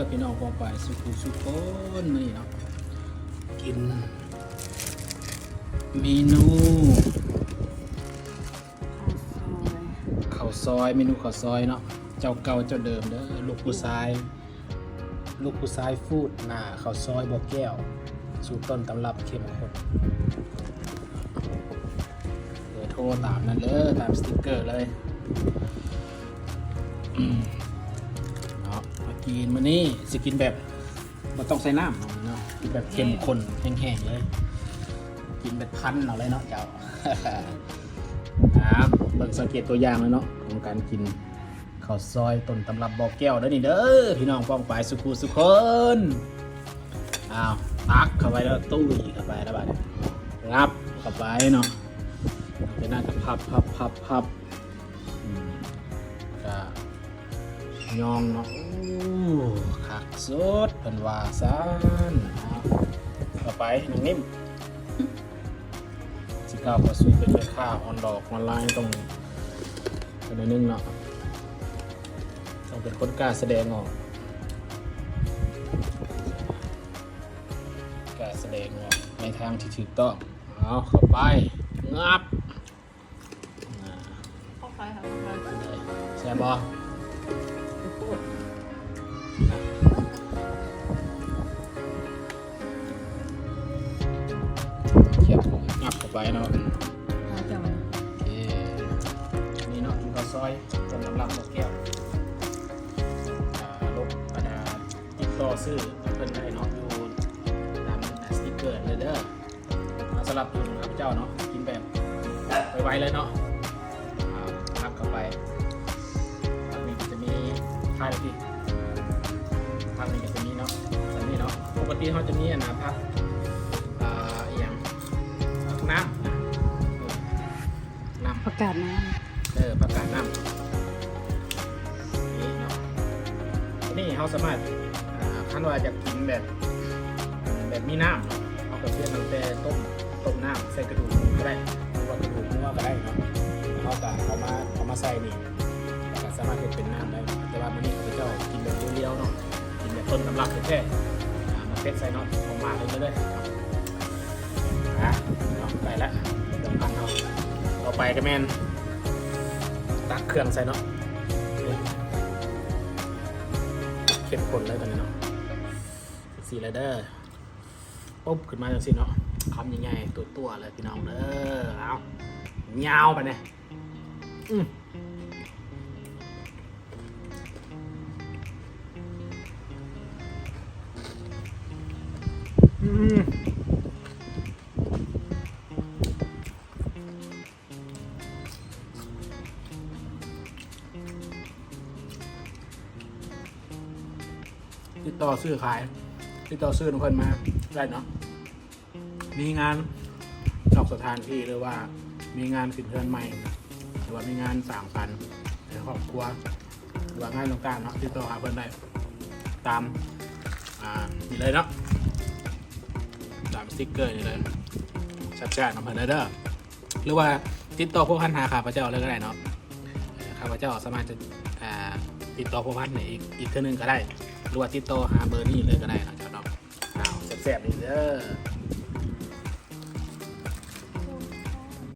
ພີ່ນ້ອງປ້ອງປາຍສຸຂູສຸຄົນ ມື້ນີ້ເນາະ ກິນເມນູ ເຂົ້າຊອຍ ເມນູເຂົ້າຊອຍເນາະ ເຈົ້າເກົ່າເຈົ້າເດີມເດີ ລູກຜູ້ຊາຍ ລູກຜູ້ຊາຍຟູດ ໜ້າເຂົ້າຊອຍບໍ່ແກ້ວ ສູດຕົ້ນຕຳລັບເຂັ້ມຂຸ້ນ ເບີໂທຕາມນັ້ນເດີ ຕາມສະຕິກເກີເລີຍ ເນາະ ມາກິນມື້ນີ້ຊິກິນແບບ ບໍ່ຕ້ອງໃສ່ນ້ຳເນາະ ແບບເຂັ້ມຂຸ້ນແຫ້ງໆເລີຍ ກິນແບບພັນເອົາເລີຍເນາະເຈົ້າ ອ່າ ເບິ່ງສັງເກດຕົວຢ່າງແລ້ວເນາະ ຂອງການກິນເຂົ້າຊອຍຕົ້ນຕຳລັບບໍ່ແກ້ວເດີນີ້ເດີ ພີ່ນ້ອງປ້ອງປາຍສຸຂູສຸຄົນ ອ້າວ ຕັກເຂົ້າໄປແລ້ວ ຕຸ້ຍເຂົ້າໄປແລ້ວບາດນີ້ ຫຍັບເຂົ້າໄປເນາະ ຈາກນັ້ນກໍພັບໆໆໆ ອືມ ກະຍອງເນາະ ໂອ້ ຄັກສຸດ ເພິ່ນວ່າຊັ້ນ ເອົາ ເຂົ້າໄປ ນ້ອງນິ້ມ ຊິກ້າວເຂົ້າສູ່ເປັນແມ່ຄ້າອອນດອກອອນລາຍ ຕ້ອງເປັນໜ້ອຍໜຶ່ງເນາະ ຕ້ອງເປັນຄົນກ້າສະແດງອອກ ກ້າສະແດງອອກໃນທາງທີ່ຖືກຕ້ອງ ເອົາ ເຂົ້າໄປ ຫຍັບ ອ່າ ຂອບໃຈ ຂອບໃຈ ແຊບບໍ່? ຂຽບຫຍັບເຂົ້າໄປເນາະ ໂອເຄ ນີ້ເນາະ ກິນເຂົ້າຊອຍ ຕົ້ນຕຳລັບບໍ່ແກ້ວ ອ່າ ລົບ ອັນນ່າ ຕິດຕໍ່ຊື້ເພິ່ນໄດ້ເນາະ ຢູ່ຕາມສະຕິກເກີເລີຍເດີ. ສຳລັບຢູ່ຂ້າພະເຈົ້າເນາະ ກິນແບບໄວໆເລີຍເນາະ ອ່າ ຫຍັບເຂົ້າໄປ ຜັກນີ້ກໍຈະມີ ທ້າຍແລ້ວຕິ ຜັກນີ້ກໍຈະມີເນາະ ອັນນີ້ເນາະ ປົກກະຕິເຮົາຈະມີ ອັນນ່າ ຜັກ ອ່າ ອີ່ຫຍັງ ຜັກນ້ຳ ນ້ຳ ຜັກກາດນ້ຳ ເອີ ຜັກກາດນ້ຳ ນີ້ເນາະ ນີ້ເຮົາສາມາດ ອ່າ ຄັນວ່າຢາກກິນແບບ ແບບມີນ້ຳເນາະ ເຮົາກໍພຽງຕັ້ງແຕ່ຕົ້ມ ຕົ້ມນ້ຳໃສ່ກະດູກໝູກໍໄດ້ ຫຼືວ່າກະດູກງົວກໍໄດ້ເນາະ ເຮົາກໍເອົາມາ ເອົາມາໃສ່ນີ້ ແລ້ວກໍສາມາດເຮັດເປັນນ້ຳໄດ້ ແຕ່ວ່າມື້ນີ້ຂ້າພະເຈົ້າກິນແບບລຽວໆເນາະ ກິນແບບຕົ້ນຕຳລັບແທ້ໆ ອ່າ ໝາກເຜັດໃສ່ເນາະ ຫອມມາກເລີຍເດີ. ອ່ະ ເນາະ ໄດ້ລະ ເດີມພັນເນາະ ຕໍ່ໄປກໍແມ່ນຕັກເຄື່ອງໃສ່ເນາະ ເຂັ້ມຂຸ້ນເລີຍຕອນນີ້ເນາະ ຈັ່ງຊີ້ເລີຍເດີ ປຸບ ຂຶ້ນມາຈັ່ງຊີ້ເນາະ ຄຳໃຫຍ່ໆ ຕົວໆເລີຍພີ່ນ້ອງເດີ ເອົາ ຍາວປານນີ້ ອືມ ອືມ ຕິດຕໍ່ຊື້ຂາຍ ຕິດຕໍ່ຊື້ນຳເພິ່ນມາໄດ້ເນາະ ມີງານນອກສະຖານທີ່ ຫຼືວ່າມີງານຂຶ້ນເຮືອນໃໝ່ ຫຼືວ່າມີງານສັງສັນໃນຄອບຄົວ ຫຼືວ່າງານຕ່າງໆເນາະ ຕິດຕໍ່ຫາເພິ່ນໄດ້ຕາມ ອ່າ ນີ້ເລີຍເນາະ ຕາມສະຕິກເກີນີ້ເລີຍ ແຊບໆນຳເພິ່ນໄດ້ເດີ ຫຼືວ່າຕິດຕໍ່ພົວພັນຫາຂ້າພະເຈົ້າເລີຍກໍໄດ້ເນາະ ຂ້າພະເຈົ້າສາມາດຈະ ອ່າ ຕິດຕໍ່ພົວພັນໃຫ້ອີກ ອີກເທື່ອໜຶ່ງກໍໄດ້ ຫຼືວ່າຕິດຕໍ່ຫາເບີນີ້ເລີຍກໍໄດ້ເນາະ ເຈົ້າເນາະ ອ້າວ ແຊບໆນີ້ເດີ.